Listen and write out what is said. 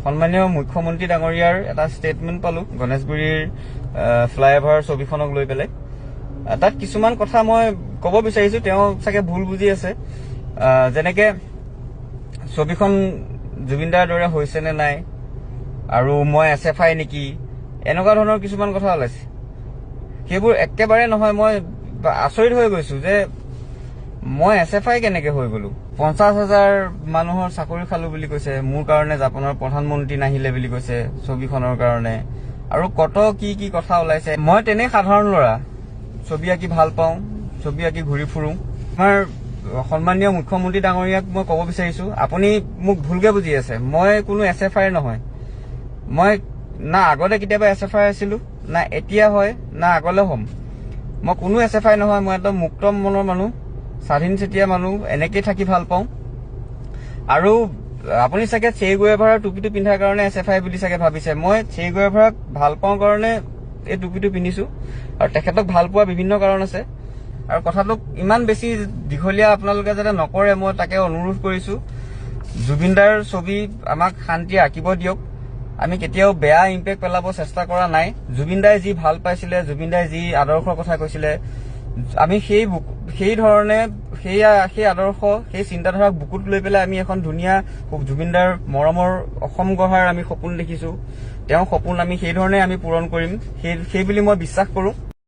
সন্মানীয় মুখ্যমন্ত্ৰী ডাঙৰীয়াৰ এটা ষ্টেটমেণ্ট পালো গণেশগুৰিৰ ফ্লাইঅভাৰ ছবিখনক লৈ পেলাই। তাত কিছুমান কথা মই ক'ব বিচাৰিছো, তেওঁ চাগে ভুল বুজি আছে। যেনেকে ছবিখন জুবিনদাৰ দৰে হৈছে নে নাই আৰু মই এছএফআই নেকি, এনেকুৱা ধৰণৰ কিছুমান কথা ওলাইছে। সেইবোৰ একেবাৰে নহয়। মই আচৰিত হৈ গৈছো যে মই এছএফআই কেনেকে হৈ গলো। 50,000 মানুহৰ চাকৰি খালো বুলি কৈছে, মোৰ কাৰণে জাপানৰ প্ৰধানমন্ত্ৰী নাহিলে বুলি কৈছে ছবিখনৰ কাৰণে, আৰু কত কি কি কথা ওলাইছে। মই তেনেই সাধাৰণ ল'ৰা, ছবি আঁকি ভাল পাওঁ, ছবি আঁকি ঘূৰি ফুৰো। আমাৰ সন্মানীয় মুখ্যমন্ত্ৰী ডাঙৰীয়াক মই ক'ব বিচাৰিছো, আপুনি মোক ভুলকে বুজি আছে। মই কোনো এছএফআই নহয়। মই না আগতে কেতিয়াবা এছএফআই আছিলো, না এতিয়া হয়, না আগলে হ'ম। মই কোনো এছএফআই নহয়। মই একদম মুক্ত মনৰ মানুহ, স্বাধীন চেতীয়া মানুহ, এনেকেই থাকি ভাল পাওঁ। আৰু আপুনি চাগে চে গুৱেভাৰাৰ টুপিটো পিন্ধাৰ কাৰণে এছএফআই বুলি চাগে ভাবিছে। মই চে গুৱেভাৰাক ভাল পাওঁ কাৰণে এই টুপিটো পিন্ধিছো আৰু তেখেতক ভাল পোৱা বিভিন্ন কাৰণ আছে। আৰু কথাটোক ইমান বেছি দীঘলীয়া আপোনালোকে যাতে নকৰে, মই তাকে অনুৰোধ কৰিছো। জুবিনদাৰ ছবি আমাক শান্তিৰে আঁকিব দিয়ক। আমি কেতিয়াও বেয়া ইম্পেক্ট পেলাব চেষ্টা কৰা নাই। জুবিন দাই যি ভাল পাইছিলে, জুবিন দাই যি আদৰ্শৰ কথা কৈছিলে, আমি সেই ধৰণে সেই আদৰ্শ, সেই চিন্তাধাৰাক বুকুত লৈ পেলাই আমি এখন ধুনীয়া খুব জুবিনদাৰ মৰমৰ অসম গঢ়াৰ আমি সপোন দেখিছো। তেওঁৰ সপোন আমি সেই ধৰণে আমি পূৰণ কৰিম, সেই বুলি মই বিশ্বাস কৰো।